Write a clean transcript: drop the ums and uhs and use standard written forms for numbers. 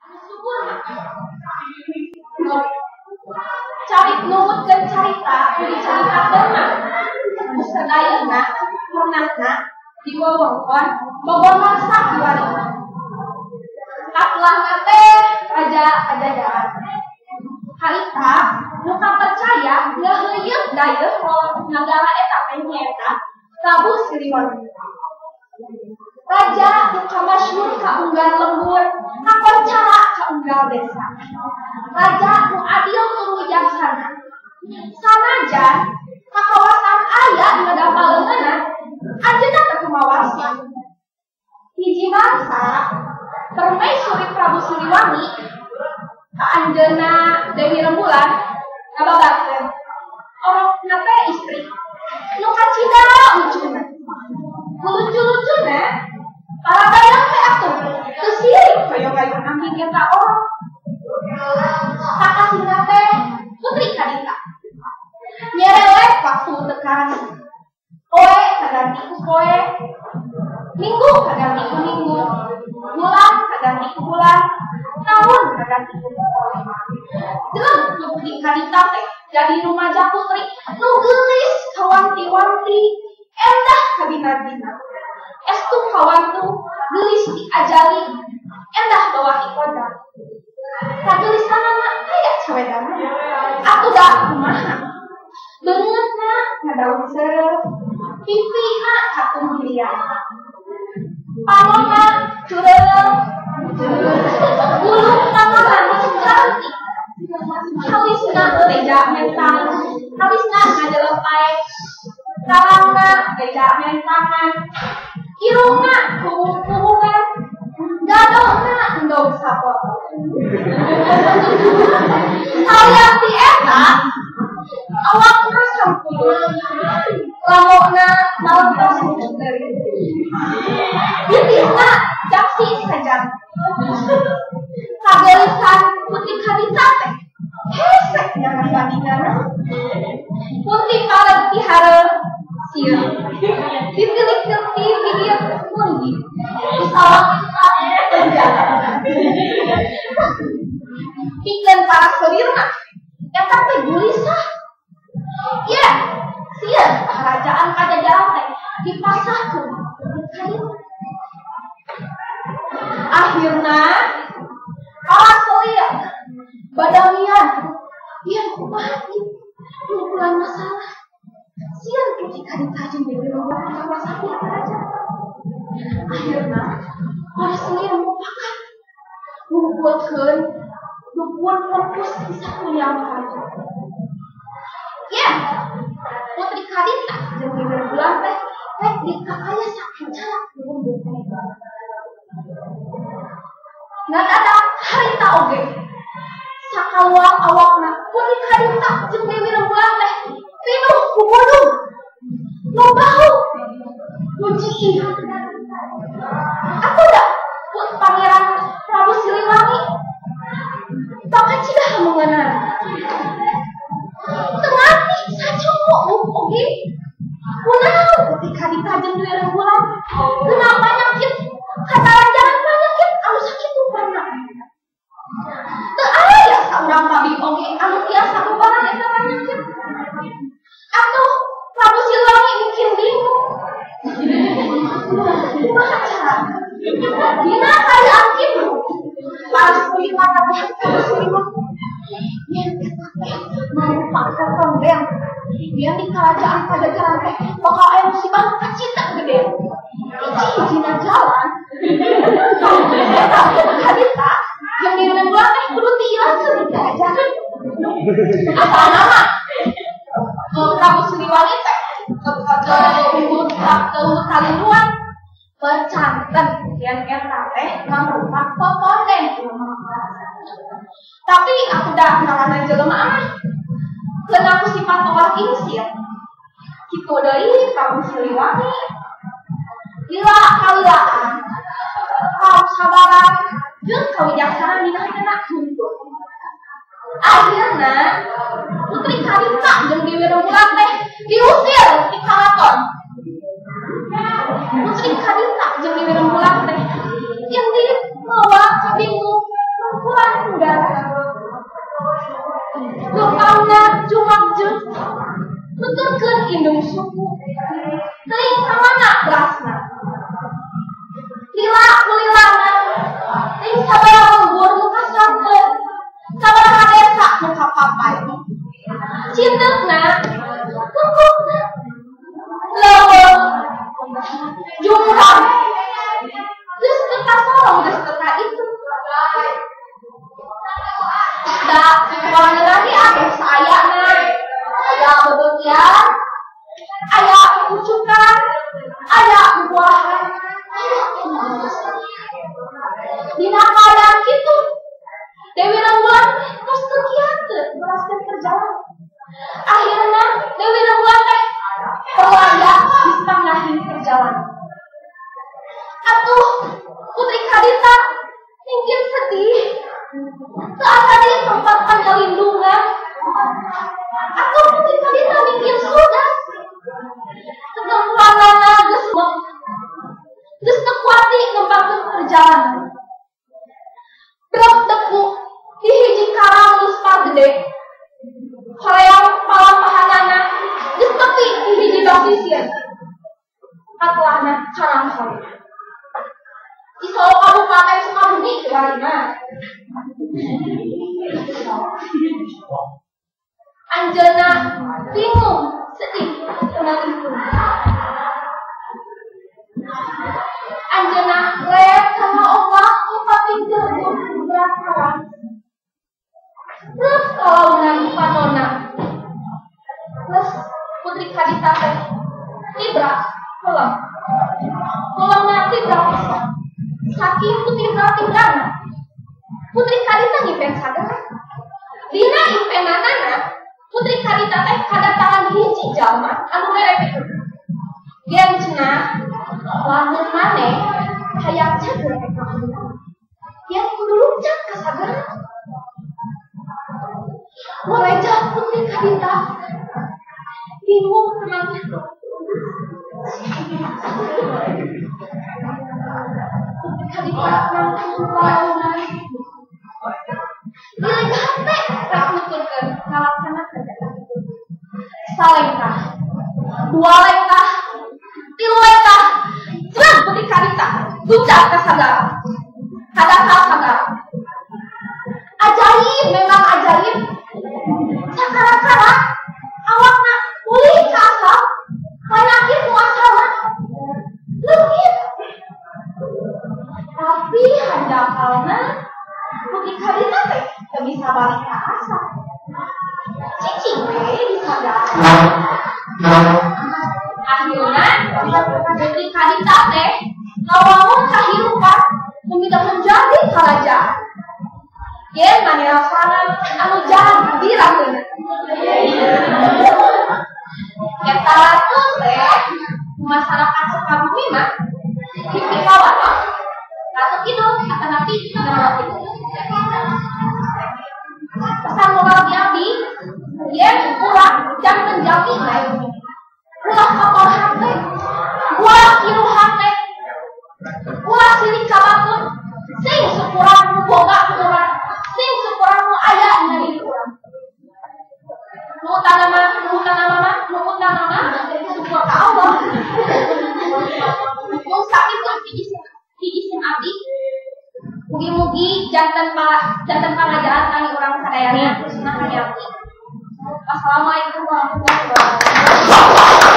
Anu subur mah. Cari numutkeun carita nu dicaritakeun mah. Sadayana pernahna di wewengkon Bogor mangsa kiwari. Kapulahna teh Raja Pajajaran. Harita nu kapercaya ngaheuyeut dayeuh kolot nagara eta teh nyaeta Prabu Siliwangi. Raja nu kamasyhur kaunggal lembur, kakoncara kaunggal desa. Raja nu adil tur wijaksana. Sanajan kakawasan aya dina dampal leungeunna, anjeunna teu kumawasa. Hiji mangsa permaisuri Prabu Siliwangi ka anjeunna Dewi Rembulan ngababarkeun orokna teh istri nu kacida lucuna. Lucu-lucuna para dayang teh atuh teu sirik hoyong-hoyong ambil eta orok. Kakasihna teh Putri Kadita. Nyerelek waktu teu karasa. Poe kaganti ku poe, minggu kaganti ku minggu, bulan kaganti ku bulan, tahun kaganti ku tahun. Jeleng Putri Kadita teh jadi rumaja putri nu geulis kawanti-wanti, endah kabina-bina. Estu kawantu geulis ti ajali, endah bawah ikoda. Kageulisanana aya cawedana. Atuh da kumaha? Beungeutna ngadaun seureuh, pipina katumbilian. Panonna cureuleuh, bulu panonna cantik. Halisna teja mentang, halisna ngajelepay, tarangna teja mentangan, irungna kuhung-kuhungan, gadona endog sapotong. Salian ti eta, awakna sampurna, lamokna malentos teuing. Pipisna jaksi sajam. Kageulisan Putri Kadita teh hesek jangan bandinganna. Putri paleg pihareup sieun. Ditilik-tilik bibir munggi. Sawang penjara. Pikeun para selirna eta teh gulisah. Ye, sieun kerajaan Pajajaran teh dipasahkeun Kadita. Akhirna para selir badamian ieu kumaha ieu kumpulan masalah. Sieun Putri Kadita jeung Dewi Rembulan kawasan kerajaan. Akhirna para selir mupakat ngumpulkeun dukun fokus di sakuliah kerajaan. Ye, Putri Kadita jeung Dewi Rembulan teh rek dikakaya sacara ngumpulkeun. Ngadadak harita oge. Sakaluang awakna Putri Kadita jeung Dewi Rembulan teh pinuh ku bodung. Nu bau, nu jiih. Atuh da put Pangeran Prabu Siliwangi tong kacida hamonganna. Teu ngarti sacumuk oge. Kunaon Putri Kadita jeung Dewi Rembulan kena panyakit kataranjangan panyakit anu sakitu rupana. Teu aya saurang tabib oge anu tiasa ngubaran eta panyakit. Atuh Prabu Siliwangi mungkin bingung. Kumaha carana? Dina kaayaan kitu para selir ngatasihan Prabu Siliwangi. Yen eta teh marupa kotonden. Yen di kerajaan Pajajaran teh bakal aya musibah kacita gede. Hiji-hijina jalan. Eta Putri Kadita jeung Dewi Rembulan teh kudu diilangkeun di kerajaan. Asalna mah Prabu Siliwangi teh teu kalinduan percanten yen eta teh mangrupa kotonden. Tapi aku dah ngaranna jelema mah keuna ku sifat tolak insir. Kitu deui Prabu Siliwangi. Lila kalilaan, kasabaran jeung kawijaksanaan dina hatena huntu. Akhirna Putri Kadita jeung Dewi Rembulan teh diusir ti karaton. Putri Kadita jeung Dewi Rembulan teh indit mawa kabingung Ujung suku. Teuing ka mana beasna? Lila kulilana. Teuing sabaraha lembur nu kasongkeun. Sabaraha desa nu kapapay. Cinteukna tungkukna. Leuweung jurang. Geus teu kasorong, geus teu ka itu. Da wangeuna ge atuh saayana. Aya bebekian, aya pucukan, aya buahan, aya kemanusiaan. Dina kaadaan kitu, Dewi Rembulan tos teu kiateun neraskeun perjalanan. Akhirna Dewi Rembulan teh perlaya di setengahing perjalanan. Atuh Putri Kadita mungkin sedih, teu asa di tempat panyalindungan. Atuh Putri Kadita mikir sudah. Tetempuanana geus geus teu kuat nembangkeun perjalanan. Brek deku di hiji karang geus pagede. Hoream palampahanana geus tepi di hiji basisir. Katelahna karang hoream. Di Solo Kabupaten Sukabumi kiwarina. Anjeunna bingung, sedih, tenang. Anjeunna rek kana ombak nu papinggir berat karang. Terus kalaunan panona. Terus Putri Kadita teh tibra kulem. Kulemna tibra pisan. Saking kutibra-tibrana, Putri Kadita ngimpen sagala. Dina impenanana, Putri Kadita teh kadatangan hiji jalma anu mere pikeun. Gen cenah, lamun maneh hayang cager ka kahurupan. Yen kudu luncat ka sagala. Mulai Putri Kadita bingung tenang. Putri Kadita nangtung launan. Milik hate rek nuturkeun ngalaksanakeun eta. Salengkah, dua lengkah, tilu lengkah, jreng Putri Kadita luncat ka sagara. Kadasar sagara. Ajaib, memang ajaib. Sakara-kara awakna pulih ka asal, panyakit nu asalna leungit. Tapi handakalna Putri Kadita teh teu bisa balik ka asal. Cicing we di sagara. Akhirna Putri Kadita teh ngawangun kahirupan nu menjadi karajaan. Yen maneh rasana anu jadi rateuna. Eta ratu teh masyarakat Sukabumi mah dipikawatos Ratu Kidul atanapi Ratu Kidul. Pesan moral ti abdi, yen urang janten jalmi lain. Ulah kotor hate, ulah kiruh hate, ulah sirik ka batur, sing syukuran nu boga urang, sing syukuran nu aya dina diri urang. Nu utama mah, nu utama mah syukur ka Allah. Mung sakitu hiji abdi. Mugi-mugi janten pangajaran kami urang sadayana khususna ka abdi. Wassalamualaikum warahmatullahi wabarakatuh.